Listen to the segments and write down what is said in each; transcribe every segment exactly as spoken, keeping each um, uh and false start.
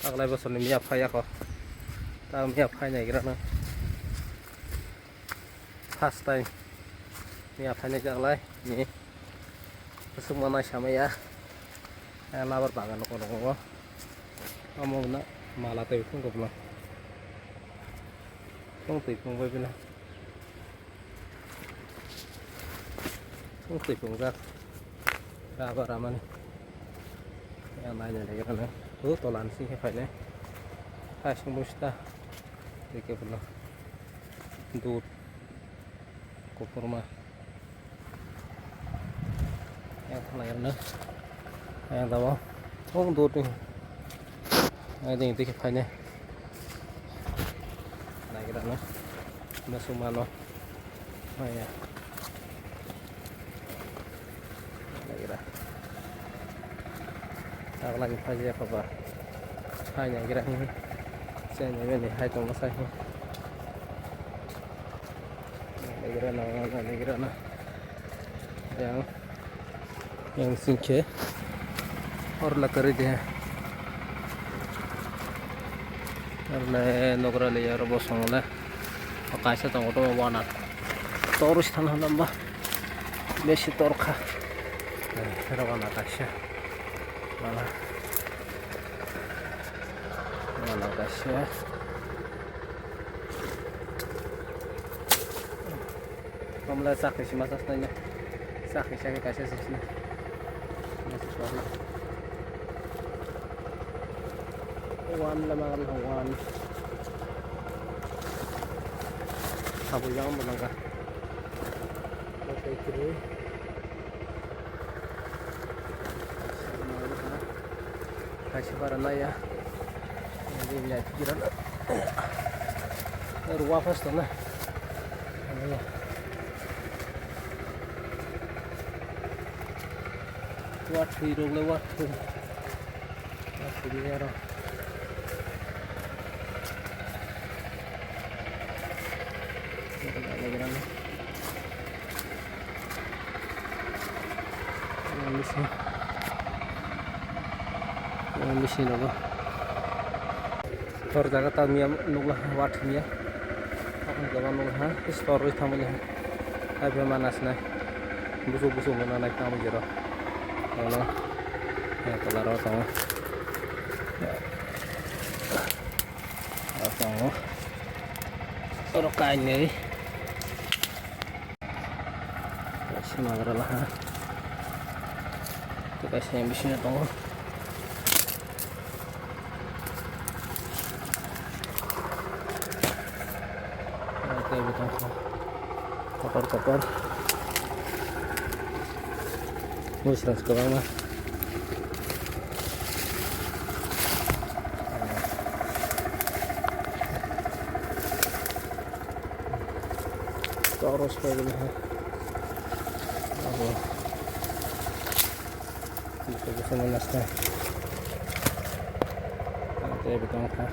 Taklai bosorni miya phai yakho. Ta miya phai naigra no. First time. Miya phai nai taklai ni. Kusuk manai samaya. Labar bagan ko rongo. Amo na mala tei phung ko bla. Phung tei phung bai bla. Twi pungjak. Raba ramani. Yang naina legra na. Tu tolan sing khe phainai. Hai sing busta. Dike pulo. Dut. Koporma. Yang thalai rwna. Yang tamo. Oh, dut ni. Ai ding dike phainai. Naikhe rano. Masuk mano. Oh ya. Naikhe ra. Taklani phaji ya papa. Hai naikhe ra. Saya naikhe ni hai tong masai. Naikhe ra na, naikhe ra na. Yang Yang singkhe orla kwrwi de. Orla nogra le aro bosong le. Kaisa tongo to wana. Torus thang hwnba. Besi torkha. Ero wana kaisa. Wana. Wana kaisa. Omla chakri sima chasnai na. Chakri chakri kaisa sisna. Wan la magal wan. Sabu yang belanga. Oke kiri. Kaisa bara naya. Ini ya pikiran. Ruwa pas to na. Wa thui rok le wa thui. Wa thui ni aro. Ini kan ada gerang. Yang bisi. Yang bisi nogo. Tor jaga ta miya nukla ha, wat miya. Aboni jaga nukla ha, is tor rwi thangmani ha. Hai be manas nai. Busuk busuk mano nai tamo jero. Ano. Ya, tola ro tongo. Ya. Ro tongo. Oro kainwi. Kaisa nagra laha. Tei kaisa yang bisingo tongo. Tei bo tongkha. Kotor kotor. Mui srang kwbangma. Toros paibini hai. Abo. Ito gusto mo nasta. Ante bitong ka.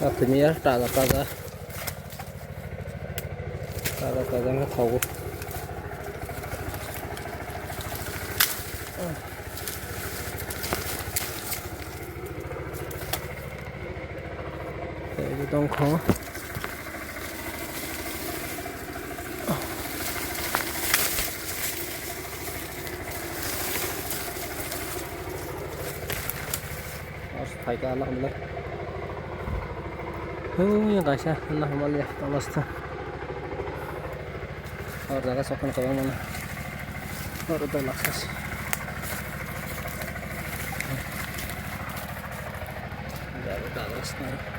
Atini ya, taza taza. Taza taza wngkha thogo. Tei bo tongkho. Phaikha ano hamle. Hui kaisa ano hamle tongmasta. Or jaga sokhan kwbangma no. Or da laksas. Jaga da laksas.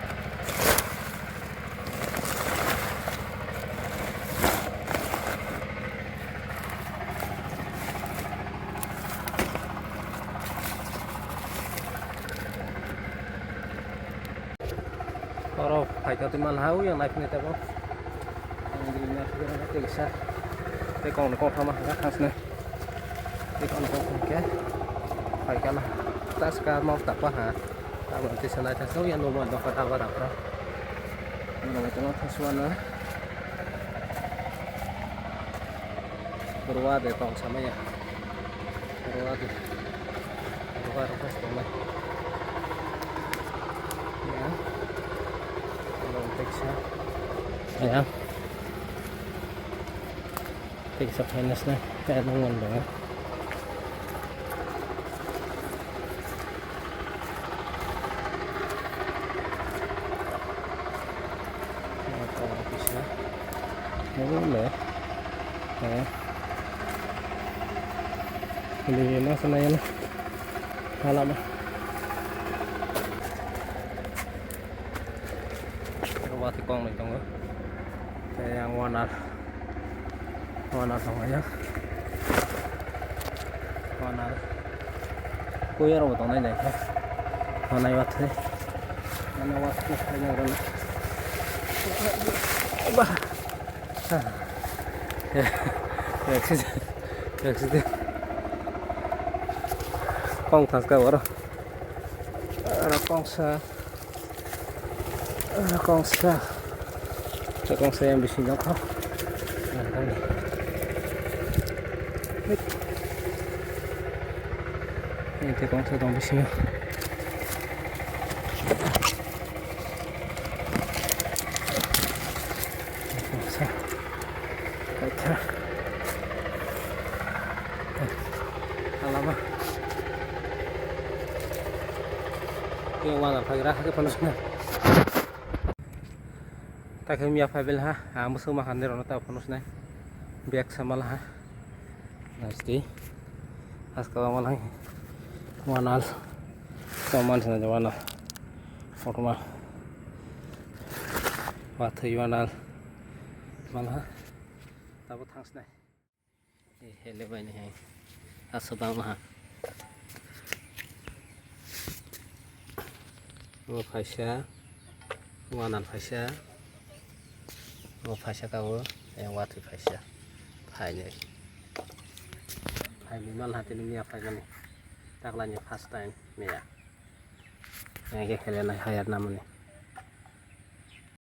Oro phaikha twi manha, ui ang naiphilai tabuk. Ang bini naphigwi rwkha tei kisa. Tei kokno kokthama hwnka thangsnai. Tei kokno koktham khe phaikha na. Taska mok takwa ha. Tabuk tisa naithok ya nukmani nokha tabuk rwkha. Nokha tabuk thangsuana. Ruwa de tong samaya. Ruwa de. Ruwa ruwa tong mai. Ya. Long teksa. Ya. Teksa finance na. Kaya nang wan dong. Ini le. Eh. Ini masa na yana. Halama. Ruwa ti kong ni tongo. Yang wanar. Wanar tongo ya. Wanar. Kuyar bo tongnai nai khe. Manai wathai. Manai wathai khaina rwna. Bah. Accident. Accident. Kong thaska oro. Oro kong sa. Ah, kong sa. Tei kong sa yang bisingo kho. Ini tei kong sa tong bisingo. Kong sa. Kaitha. Alama. Yang mana phagra hakhe phano sna. Takhe miya phai bel ha, ang bwswk ma khan de rwno ta phano sna. Bag sa mal ha. Nasti. Aska ba mal ha. Wanal. Toman sna de wanal. Otoma. Wathwi wanal. Mal ha. Tabo thang sna. Hele bai ni hai. Aswk bang ha. Bo phaisa. Wanal phaisa. Bo phaisa kabo. Yang wathwi phaisa. Phainai. Phainai mal ha tini miya phaimani. Taklani first time miya. Yang ke hele nai hayar namani.